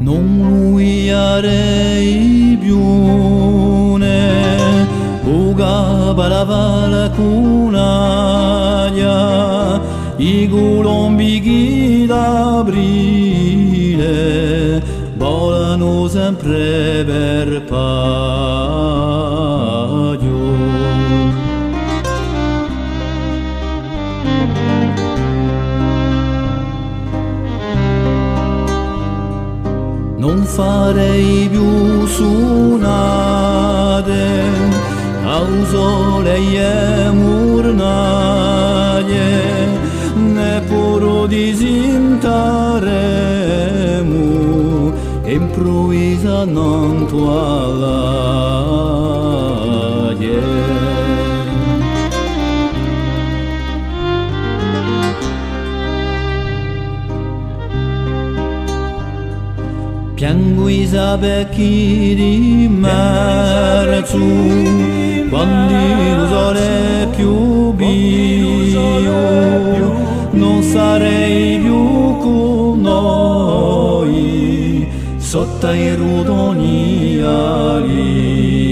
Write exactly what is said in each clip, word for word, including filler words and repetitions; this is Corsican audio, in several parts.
Non lu vidarei più, nè, u capu à la falcunaglia, i culombi chì d'aprile volanu sempre per paghju. Non farei più sunate à u sole è murnaglie, neppuru disintaremu è impruvisandu à l'aghje. Piangu i sapechji di marzu, quandu u sole hè più vivu, non sarei più cù noi, sottu à i rutoni alive.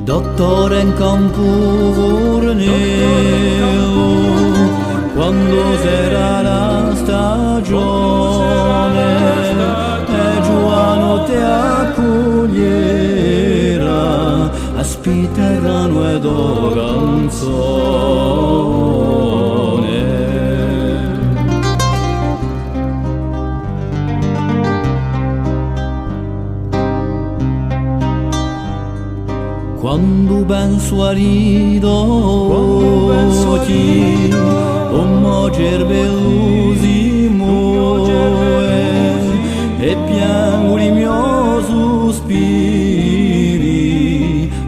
Dottore in campu furnellu, quandu serà la stagione, è giuvanotte accuglierà, aspitteranu e to canzone. Quandu pensu à li to ochji, u mo cervellu si move è piangu li mo suspiri,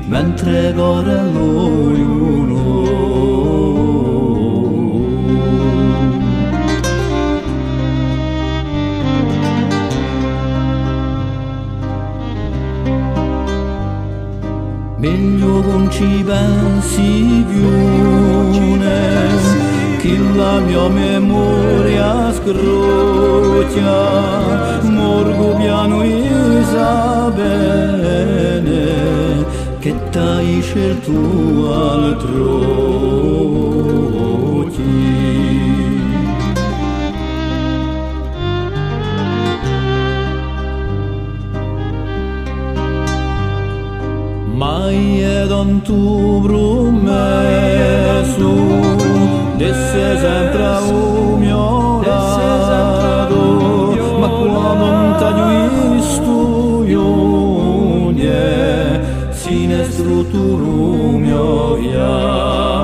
mentre corre l'ogliu. Megliu ch'ùn ci pensi più, nè, chì la mio memoria scrocchia, morgu pianu di sapè, nè, chì t'ai sceltu altrò. M'ai tantu prumessu d'esse sempre à u mio latu, ma quandu ùn t'aghju vistu ghjunghje, si n'hè struttu u mio fiatu.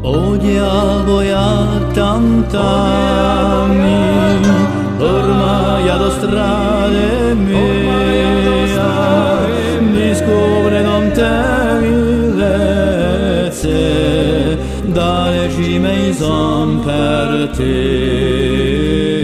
Oghje, dopu à tant'anni, ormai a to strada hè mea, di scopre tante bellezze, da le cime di San Partè.